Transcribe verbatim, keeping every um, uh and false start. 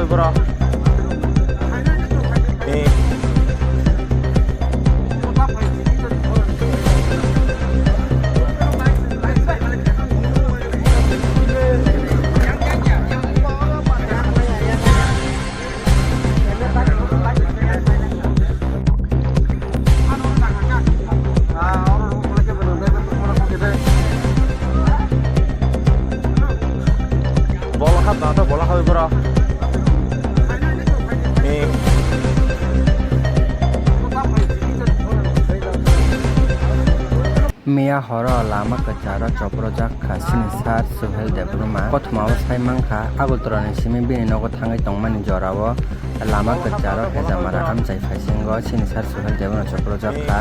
Bro. Eh. Bola khat na to bola khat bro. Eh. Miya horo lama kwcharo choprojak kha sini sir Suhel Debbarma. Kothoma o sai mankha Agartala ni simi bini nogo thangwi tongmani jorao lama kwcharo Hejamara amchai phaisingo sini sir Suhel Debbarma choprojak kha.